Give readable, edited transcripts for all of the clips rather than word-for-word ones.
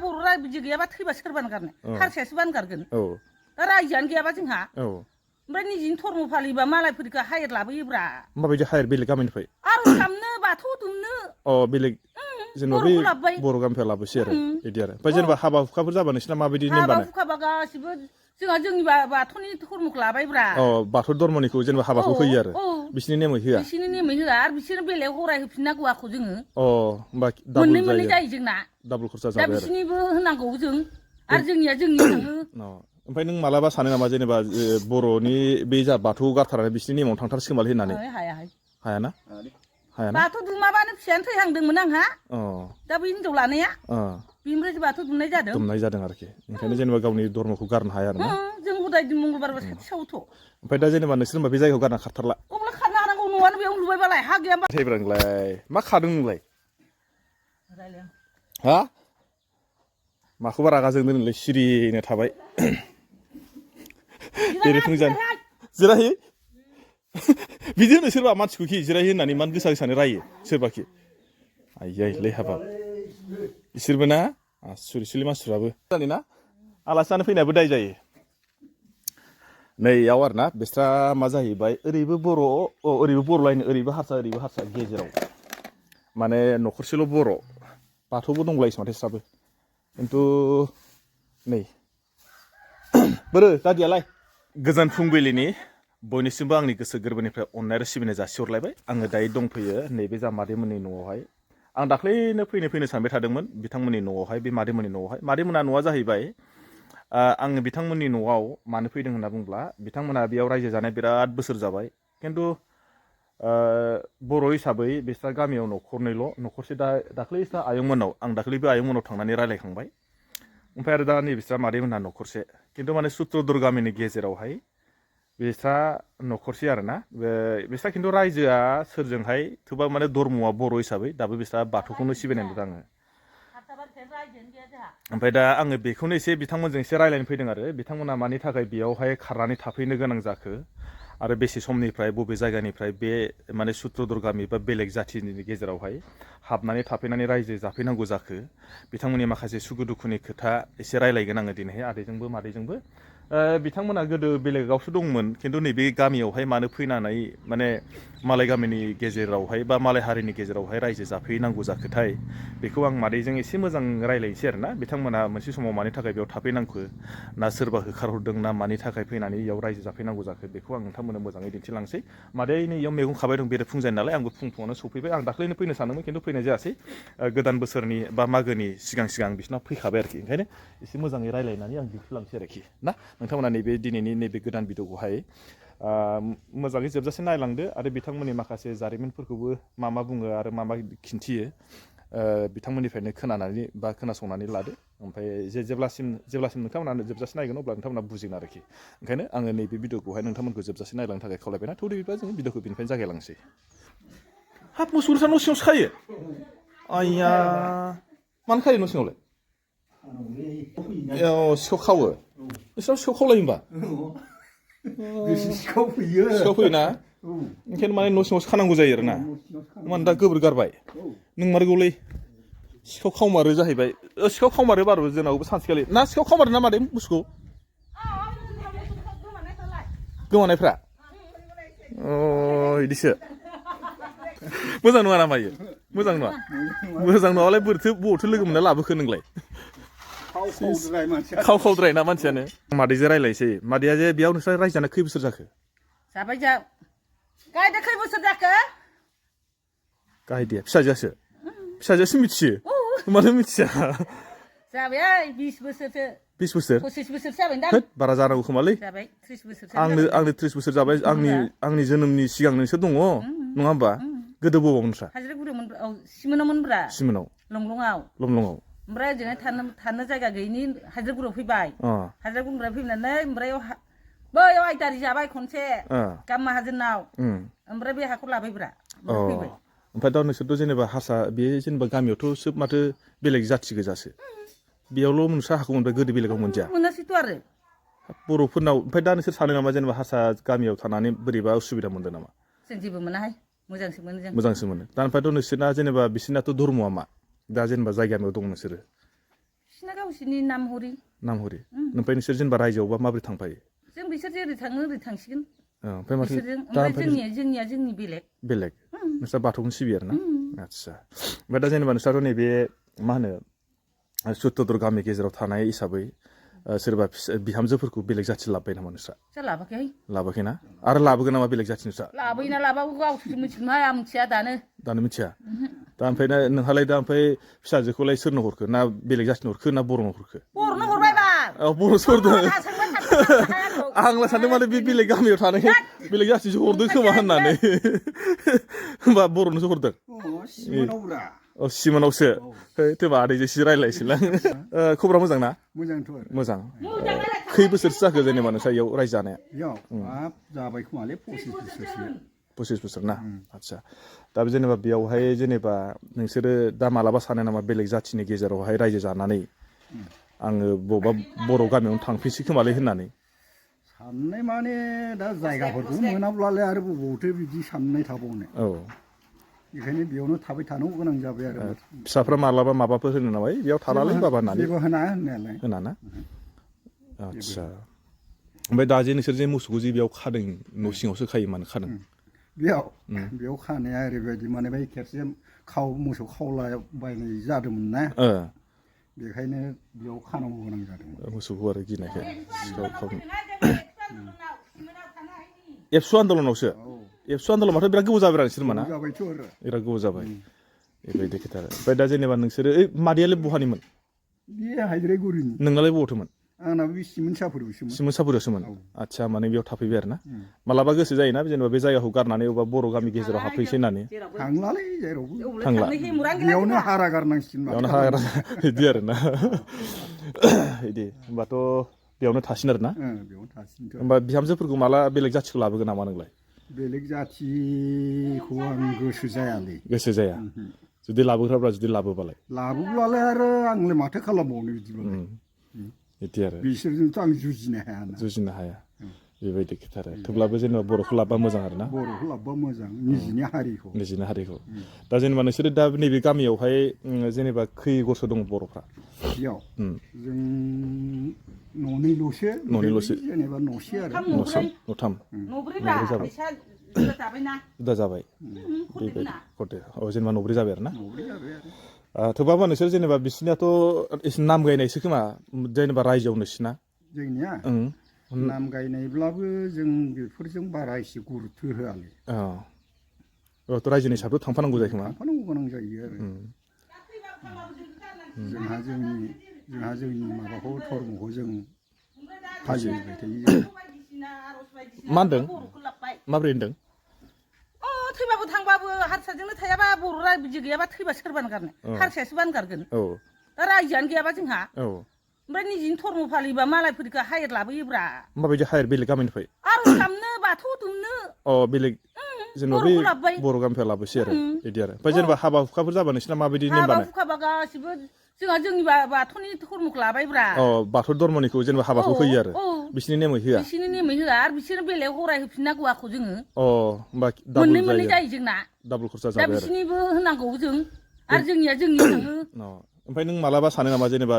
बर' रायजो गैयाबा थैबा सोरबानो गारनो हारसायासो बानो गारगोन दा रायजोआनो गैयाबा जोंहा ओमफ्राय निजिनि धर्म फालिबा मालायफोरखौ हायर लाबोयोब्रा माबायदि हायर बेलेग गामिनिफ्राय आर'ज खालामनो बाथौ दुमनो बेलेग जेनेबा बै बर' गामिनिफ्राय लाबोसै आरो बिदि आरो ओमफ्राय जेनेबा हाबा हुखाफोर जाबा नोंसिना माबायदि नेम बानाय हाबा हुखाबा गासिबो जोंहा जोंनि बाथौनि धर्मखौ लाबायब्रा बाथौ धर्मनिखौ जेनेबा हाबाखौ होयो आरो बिसिनि नेमै होआ बिसिनि नेमै होआ आरो बिसोरनो बेलेग हराय होफिननांगौ आखौ जोङो होमबा मोननै मोननै जायो जोंना डाबल खरसा दा जाबाय आरो बिसिनिबो होनांगौ जों आरो जोंनिया जोंनि थाङो ओमफ्राय नों मालाबा सानो नामा जेनेबा बर'नि बे जा बाथौ गारथारनानै बिसिनि नेमाव थांथारसिगोमाल होननानै हायाना बाथौ दुमाबानो फिसायानो थैहांदोंमोन आंहा दा बै हिनजाव लानाया बेनिफ्रायसो बाथौ दुमनाय जादों आरोखि ओंखायनो जेनेबा गावनि धर्मखौ गारनो हाया आरो ना जों हदाय मंगलबारबा साथि सावथ' ओमफ्राय दा जेनेबा नोंसोर होनबा बे जायगायाव गारना खारथारला अब्ला खारनो हानांगौ न'आनो बेयाव लुबायबालाय हा गैयाबा थैब्रा नोंलाय मा खादों नोंलाय हा माखौबा रागा जोंदों नोंलाय सिरिनो थाबाय बेरेफुंजानो जिरायो बिदि होनो सोरबा मानसिखौखि जिरायो होननानै इमान गोसा गोसानो रायो सोरबाखि आइयायलै हाबाब इसोरबो ना सुरिसुलि मानसिफ्राबो जानि ना आलासि जानो फैनायाबो दाय जायो नैयाव आरो ना बिस्रा मा जाहैबाय ओरैबो बर' ओरैबो बर'लायनो ओरैबो हारसा गेजेराव माने न'खरसेल' बर' बाथौबो दंलायोसो माथो बिस्राबो खिन्थु नै बोरो दादियालाय गोजोन फुंबिलिनि बयनिसिमबो आंनि गोसो गोरबोनिफ्राय अननाय आरो सिबिनाय जासिहरलायबाय आङो दायो दंफैयो नैबे जा मादैमोननि न'आवहाय आं दाख्लैनो फैनो सानबाय थादोंमोन बिथांमोननि न'आवहाय बे मादैमोननि न'आवहाय मादैमोना न'आ जाहैबाय आङो बिथांमोननि न'आव मानो फैदों होनना बुंब्ला बिथांमोना बेयाव रायजो जानाय बिराद बोसोर जाबाय खिन्थु बर' हिसाबै बिस्रा गामियाव न'खरसे दाख्लै आयंमोननाव आं दाख्लै बे आयंमोननाव थांनानै रायलायखांबाय ओमफ्राय आरो दा नै बिस्रा मादैमोनहा न'खरसे खिन्थु माने सुत्रदुर गामिनि गेजेरावहाय बिस्रा न'खरसे आरोना बिस्रा खिन्थु रायजोआ सोरजोंहाय थेवबा माने धर्मआ बर' हिसाबै दाबो बिस्रा बाथौखौनो सिबिनाय नुदों आङो ओमफ्राय दा आङो बेखौनो एसे बिथांमोनजों एसे रायलायनो फैदों आरो बिथांमोना मानि थाखाय बेयावहाय खारनानै थाफैनो गोनां जाखो आरो बेसे समनिफ्राय बबे जायगानिफ्राय बे माने सुत्रदुर गामि बा बेलेग जाथिनि गेजेरावहाय हाबनानै थाफैनानै रायजो जाफैनांगौ जाखो बिथांमोननि माखासे सुखु दुखुनि खोथा एसे रायलायगोन आङो दिनैहाय आदैजोंबो मादैजोंबो बिथांमोना गोदो बेलेगावसो दंमोन खिन्थु नैबे गामियावहाय मानो फैनानै माने मालाय गामिनि गेजेरावहाय बा मालाय हारिनि गेजेरावहाय रायजो जाफैनांगौ जाखोथाय बेखौ आं मादैजों एसे मोजां रायलायनोसै आरोना बिथांमोना मोनसे समाव मानि थाखाय बेयाव थाफैनांखो ना सोरबा होखारहरदों ना मानि थाखाय फैनानै इयाव रायजो जाफैनांगौ जाखो बेखौ आं नोंथांमोननो मोजाङै दिन्थिलांसै मादै नै इयाव मैगं खाबाय दं बेरे फुंजानि नालाय आंबो फुङावनो सफैबाय आं दाख्लैनो फैनो सानदोंमोन खिन्थु फैनाय जायासै गोदान बोसोरनि बा मागोनि सिगां बिसिनाव फैखाबाय आरोखि ओंखायनो एसे मोजाङै रायलायनानै आं दिन्थिलांसै आरोखि ना नोंथांमोना नैबे दिनैनि नैबे गोदान भिडिअखौहाय मोजाङै जोबजासे नायलांदो आरो बिथांमोननि माखासे जारिमिनफोरखौबो मा बुङो आरो मा खिन्थियो बिथांमोननिफ्रायनो खोनानानै बा खोनासंनानै लादो ओमफ्राय जेब्लासिम नोंथांमोना जोबजासे नायगोन अब्ला नोंथांमोना बुजिगोन आरोखि ओंखायनो आङो नैबे भिडिअखौहाय नोंथांमोनखौ जोबजासे नायलांनो थाखाय खावलायबायना थौदो बिदिबा जों भिडिअखौ बेनिफ्रायनो जागायलांसै हाब मोसौफ्रा न' सिङावसो खायो आइया मानो खायो न' सिङावलाय सिखाव खावो नोंसिनाव सिखाव खावलायो होमबा सिखाव फैयोना ओंखायनो माने न' सिङावसो खानांगौ जायो आरोना मानो दा गोबोर गारबाय नों मारगौलै सिखाव खावमारो जाहैबाय सिखाव खावमारो बारु जोंनावबो सानसेखालि ना सिखाव खावमारो ना मादै बुस्थुखौ गोमानायफ्रा बिदिसो मोजां नङा नामा इयो मोजां नङाबालाय बबावथो लोगो मोनना लाबोखो नोंलाय खावद्राय ना मानसियानो मादैजों रायलायनोसै मादैया जे बेयाव नोंस्रा रायजो जाना खै बोसोर जाखो जाबाय गायदा खै बोसोर जाखो गायदाया फिसाजोआसो मिथियो मानो मिथिया जाबाय 20 बोसोरसो 20 बोसोर 25 बोसोरसो जाबाय दा बारा जानांगौ खोमालै जाबाय 30 बोसोरसो आंनो 30 बोसोर जाबाय आंनि जोनोमनि सिगां नोंसोर दङ नङा होमबा गोदो बबाव नोंस्रा हाजिरागुरियावमोन सिमोनावमोनब्रा सिमोनाव लंलंआव ओमफ्राय ओजोंहाय थानो जायगा गैयिनि हाजिरागुरियाव फैबाय हाजिरागुरिनिफ्राय फैनानै ओमफ्राय बैयाव आयदारि जाबाय खनसे गाम माहाजोननाव ओमफ्राय बे हाखौ लाबायब्रा फैबाय ओमफ्राय दा नोंसोरथ' जेनेबा हारसा बे जेनेबा गामियावथ' सोब माथो बेलेग जाथि गोजासो बेयावल' नोंस्रा हाखौ मोनबाय गोदो बेलेगाव मोनजाया मोनासैथ' आरो बर'फोरनाव ओमफ्राय दा नोंसोर सानो नामा जेनेबा हारसा गामियाव थानानै बोरैबा उसुबिदा मोनदों नामा जों जेबो मोनाहाय मोजांसो मोनो जों दा ओमफ्रायथ' नोंसोरना जेनेबा बिसोरनाथ' धर्मआ मा दा जेनेबा जायगायाव दं नोंसोरो बिसिना गावसिनि नामहरि ओमफ्राय नोंसोर जेनेबा रायजोआवबा माबोरै थांफायो जों बिसोर जेरै थाङो ओरै थांसिगोन ओमफ्राय माथो ओमफ्राय जोंनिया बेलेग नोंस्रा बाथौखौनो सिबियो आरो ना आदसा ओमफ्राय दा जेनेबा नोंस्राथ' नैबे मा होनो सुत्रदर गामि गेजेराव थानाय हिसाबै सोरबा बिहामजोफोरखौ बेलेग जाथि लाबोबाय नामा नोंस्रा लाबोयाखैना आरो लाबोगोन नामा बेलेग जाथि नोंस्रा लाबोयोना लाबाबो गावसोरसो मिथिगोन आं मिथिया दानो मिथिया दा ओमफ्राय नोंहालाय दा ओमफ्राय फिसाजोखौलाय सोरनो हरखो ना बेलेग जाथिनो हरखो ना बर'नो हरखो बर'नो हरबाय बा बर' हरदों आंलाय सानदों माने बे बेलेग गामियाव थानाय बेलेग जाथिसो हरदों खोमा होननानै होमबा बर'नोसो हरदों सिमोनावसो थेबा आदैजोंसो रायज्लायसैलां खबरा मोजां ना मोजां खै बोसोरसो जाखो जेनेबा नोंस्रा इयाव रायजो जानाया जाबाय खोमालै 25 बोसोर ना आदसा दा जेनेबा बेयावहाय जेनेबा नोंसोरो दा मालाबा सानो नामा बेलेग जाथिनि गेजेरावहाय रायजो जानानै आङो बबेबा बर' गामियावनो थांफिनसै खोमालै होननानै साननाय माने दा जायगाफोरखौ मोनाब्लालाय आरो बबावथो बिदि साननाय थाबावनो बेखायनो बेयावनो थाबाय थानांगौ गोनां जाबाय आरो फिसाफ्रा मालाबा माबाफोर होनो नामा बेयाव थालालै बाबा होननानै जेबो होनायालाय होनाना आदसा ओमफ्राय दा जे नोंसोर जे मोसौखौ जे बेयाव खादों न' सिङावसो खायो मानो खादों बेयाव खानाया ओरैबायदि माने बै खेबसे मोसौ खावला बायनाय जादोंमोन ना बेखायनो बेयाव खानांगौ गोनां जादोंमोन मोसौखौ आरो गिनायखाय एबसु आन्दलनावसो एबसु आन्दलनावथ' बिराद गोबाव जाबाय नोंसोर माना बिराद गोबाव जाबाय बेबायदि खोथा ओमफ्राय दा जेनेबा नोंसोरो मादैयालाय बहानिमोन बे हायद्रायगुरिनि नोंनालाय बबावथोमोन आंनाबो बे सिमोन सापुरियावसोमोन आदसा माने बेयाव थाफैबाय आरो ना मालाबा गोसो जायोना जेनेबा बे जायगाखौ गारनानै अबेबा बर' गामि गेजेराव हाबफैसै होननानै थांलालै जेरावबो थांला बेयावनो हारा गारनांसिगोन बिदि आरो ना बिदि होमबाथ' बेयावनो थासिन आरो ना होमबा बिहामजोफोरखौ माला बेलेग जाथिखौ लाबोगोन नामा नोंलाय बेलेग जाथिखौ आं गोसो जाया जुदि लाबोग्राब्ला जुदि लाबोब्लालाय आरो आंलाय माथो खालामबावनो बिदिब्लालाय बिदि आरो बिसोरजोंथ' आं जुजिनो हाया बेबायदि खोथा आरो थेवब्लाबो जेनेबा बर'खौ लाबोबा मोजां आरो ना बर'खौ लाबोबा मोजां निजिनि हारिखौ दा जेनेबा नोंसोरो दा नैबे गामियावहाय जेनेबा खै गरसो दङ बर'फ्रा बेयाव जों न'नैल'सो जेनेबा न'से आरो न'थाम जुदा जाबाय जेनेबा न'ब्रै जाबाय आरो ना थेवबाबो नोंसोर जेनेबा बिसोरनियाथ' एसे नाम गायनायसो खोमा जेनेबा रायजोआव नोंसिना जोंनिया नाम गायनायब्लाबो जों बेफोरजों बारा एसे गुरुत्व होआलै रायजोनि हिसाबथ' थांफानांगौ जायो खोमा थांफानांगौ गोनां जायो आरो जोंहा जोंनि माबाखौ धर्मखौ जों फालिबाय थायो मा होनदों माबोरै होनदों थैबाबो थांबाबो हारसाजोंनो थायाबा बर' रायजो गैयाबा थैबा सोरबानो गारनो हारसायासो बानगारगोन दा रायजोआनो गैयाबा जोंहा ओमफ्राय निजिनि धर्म फालिबा मालायफोरखौ हायेर लाबोयोब्रा माबायदि हायेर बेलेग गामिनिफ्राय आर'ज खालामनो बाथौ दुमनो बेलेग जेनेबा बर' गामिनिफ्राय लाबोसै आरो बिदि आरो ओमफ्राय जेनेबा हाबा हुखाफोर जाबा नोंसिना माबायदि नेम बानाय हाबा हुखाबा गासिबो जोंहा जोंनि बाथौनि धर्मखौ लाबायब्रा बाथौ धर्मनिखौ जेनेबा हाबाखौ होयो आरो बिसिनि नेमै होआ आरो बिसोरनो बेलेग हराय होफिननांगौ आखौ जोङो होमबा मोननै जायो जोंना डाबल खरसा दा जाबाय आरो बिसिनिबो होनांगौ जों आरो जोंनिया जोंनि थाङो ओमफ्राय नों मालाबा सानो नामा जेनेबा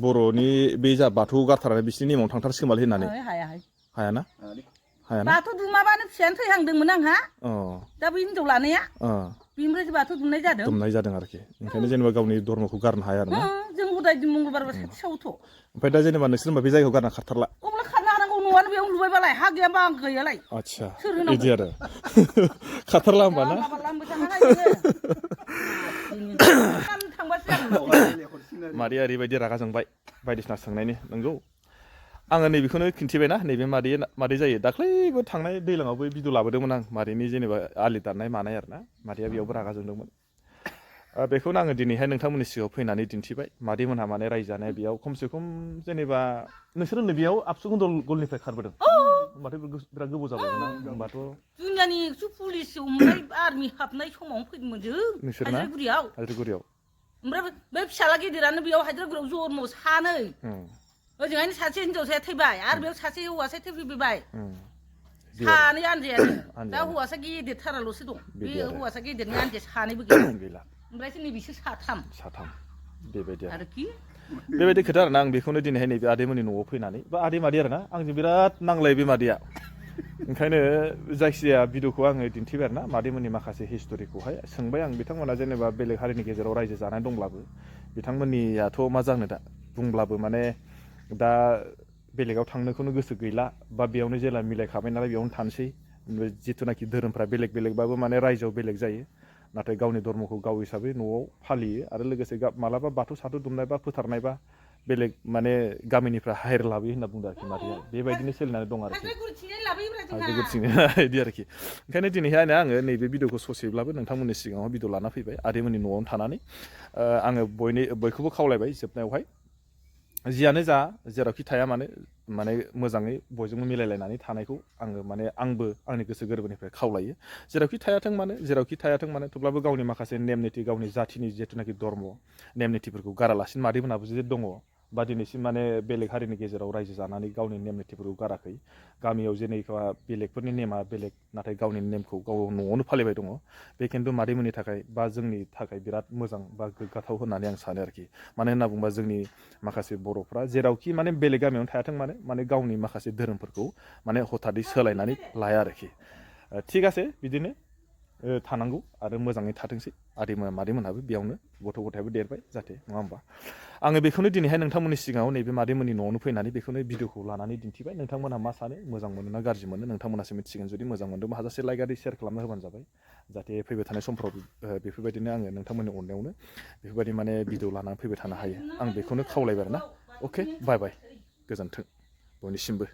बर'नि बे जा बाथौ गारथारनानै बिसिनि नेमाव थांथारसिगोमालै होननानै हायाना बाथौ दुमाबानो फिसायानो थैहांदोंमोन आंहा दा बै हिनजाव लानाया बेनिफ्रायसो बाथौ दुमनाय जादों आरोखि ओंखायनो जेनेबा गावनि धर्मखौ गारनो हाया आरो ना जों हदाय मंगलबारबा साथि सावथ' ओमफ्राय दा जेनेबा नोंसोर होनबा बे जायगायाव गारना खारथारला अब्ला खारनो हानांगौ न'आनो बेयाव लुबायबालाय हा गैयाबा आं गैयालाय आदसा बिदि आरो खारथारला होमबा ना मादैया ओरैबायदि रागा जोंबाय बायदिसिना सोंनायनि नंगौ आङो नैबेखौनो खिन्थिबायना नैबे मादै जायो दाख्लैबो थांनाय दैज्लाङावबो भिडिअ लाबोदोंमोन आं मादैनि जेनेबा आलि दाननाय मानाय आरो ना मादैया बेयावबो रागा जोंदोंमोन बेखौनो आङो दिनैहाय नोंथांमोननि सिगाङाव फैनानै दिन्थिबाय मादैमोनहा माने रायजो जानाया बेयाव खमसे खम जेनेबा नोंसोर बेयाव आबसु गलनिफ्राय खारबोदों होमबाथ' बिराद गोबाव जाबाय ना होमबाथ' दुनियानि पुलिस हमनाय आर्मि हाबनाय समावनो फैदोंमोन जों हायद्रायगुरियाव ओमफ्राय बे फिसाला गिदिरानो बेयाव हायद्रायगुरियाव जन्म सानै ओजोंहायनो सासे हिनजावसाया थैबाय आरो बेयाव सासे हौवासाया थैफैबाय सानै आनजायानो दा हौवासा गेदेरथाराल'सो दं बे हौवासा गेदेरनि आनजाया सानैबो गैला ओमफ्रायसो नैबिसोर साथाम बेबायदि आरोखि बेबायदि खोथा आरोना आं बेखौनो दिनैहाय नैबे आदैमोननि न'आव फैनानै बा आदै मादै आरोना आंजों बिराद नांलायो बे मादैया ओंखायनो जायखिजाया भिडिअखौ आङो दिन्थिबाय आरोना मादैमोननि माखासे हिस्ट'रिखौहाय सोंबाय आं बिथांमोना जेनेबा बेलेग हारिनि गेजेराव रायजो जानाय दंब्लाबो बिथांमोननियाथ' मा जानो दा बुंब्लाबो माने दा बेलेगाव थांनोखौनो गोसो गैला बा बेयावनो जेला मिलायखाबाय नालाय बेयावनो थानोसै जिथुनाखि धोरोमफ्रा बेलेग बेलेगबाबो माने रायजोआव बेलेग जायो नाथाय गावनि धर्मखौ गाव हिसाबै न'आव फालियो आरो लोगोसे मालाबा बाथौ साथौ दुमनाय बा फोथारनाय बा बेलेग माने गामिनिफ्राय हायर लाबोयो होनना बुंदों आरोखि मादैया बेबायदिनो सोलिनानै दं आरोखि बिदि आरोखि ओंखायनो दिनैहाय आङो नैबे भिडिअखौ ससेब्लाबो नोंथांमोननि सिगाङाव भिडिअ लाना फैबाय आदैमोननि न'आवनो थानानै आङो बयखौबो खावलायबाय जोबनायावहाय जियानो जा जेरावखि थाया मानो माने मोजाङै बयजोंबो मिलायलायनानै थानायखौ आङो माने आंबो आंनि गोसो गोरबोनिफ्राय खावलायो जेरावखि थायाथों मानो थेवब्लाबो गावनि माखासे नेम निथि गावनि जाथिनि जिथुनाखि धर्म नेम निथिफोरखौ गारालासिनो मादैमोनहाबो जे दङ बा दिनैसिम माने बेलेग हारिनि गेजेराव रायजो जानानै गावनि नेम निथिफोरखौ गाराखै गामियाव जेनेबा बेलेगफोरनि नेमा बेलेग नाथाय गावनि नेमखौ गाव न'आवनो फालिबाय दङ बे खिन्थु मादैमोननि थाखाय बा जोंनि थाखाय बिराद मोजां बा गोग्गाथाव होननानै आं सानो आरोखि मानो होनना बुङोबा जोंनि माखासे बर'फ्रा जेरावखि माने बेलेग गामियावनो थायाथों माने गावनि माखासे धोरोमफोरखौ माने हथादै सोलायनानै लाया आरोखि थिग आसे बिदिनो थानांगौ आरो मोजाङै थाथोंसै मादैमोनहाबो बेयावनो गथ' गथायाबो देरबाय जाहाथे नङा होमबा आङो बेखौनो दिनैहाय नोंथांमोननि सिगाङाव नैबे मादैमोननि न'आवनो फैनानै बेखौनो भिडिअखौ लानानै दिन्थिबाय नोंथांमोनहा मा सानो मोजां मोनो ना गाज्रि मोनो नोंथांमोनासो मिथिगोन जुदि मोजां मोनदोंबा हाजासे लाइक आरि शेयार खालामना होबानो जाबाय जाहाथे फैबाय थानाय समफ्राव बेफोरबायदिनो आङो नोंथांमोननि अननायावनो बेफोरबायदि माने भिडिअ लानानै फैबाय थानो हायो आं बेखौनो खावलायबाय आरोना अके बाय बाय गोजोन्थों बयनिसिमबो